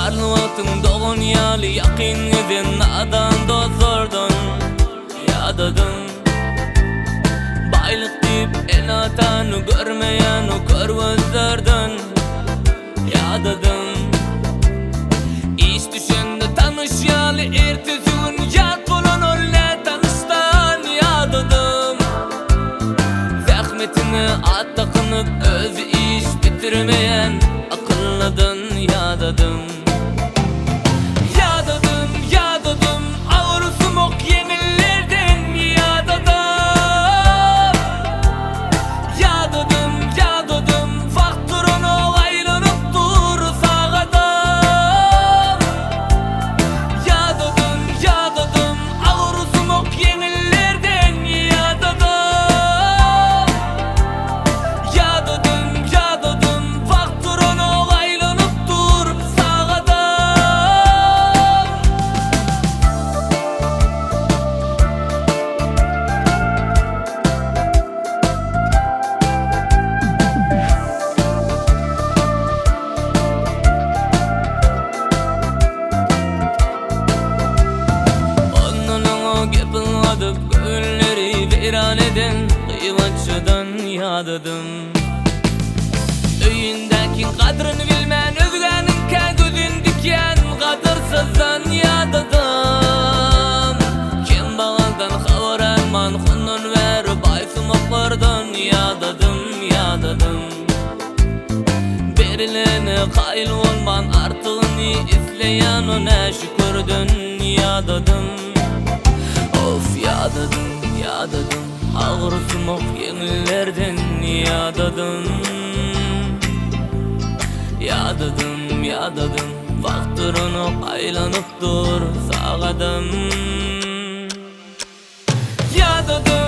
Barly wagtyň dogan ýaly ýakyn gezen nadan dostlardan ýadadym. Baýlyk diýip ene-atany görmeýän o kör gözlerden ýadadym. Iş düşende tanyş ýaly ertesi gün ýat bolan ol nätanyşdan ýadadym. Zähmetine at dakynyp özi iş bitirmeýän akyllydan ýadadym. Ýadadym, ýadadym, agyr sumak ýeňillerden ýadadym. Ýadadym, ýadadym, wagt duranok aýlanyp dur sagadam. Ýadadym, ýadadym, agyr sumak ýeňillerden ýadadym. Ýadadym, ýadadym, wagt duranok aýlanyp dur sagadam. Ondan oňa gep ylgadyp, göwünleri weýran eden gybatçydan ýadadym. Öýündäkiň gadryny bilmän, özgäniňkä gözün dikýän gadyrsyzdan ýadadym. Kembagaldan habar alman, hondan bäri baý sumaklardan ýadadym, ýadadym. Berilene kaýyl bolman, artygyny isleýän o näşükürden ýadadym. Of, ýadadym, ýadadym, agyr sumak ýeňillerden ýadadym. Ýadadym, ýadadym, wagt duranok, aýlanyp dur sagadym. Ýadadym.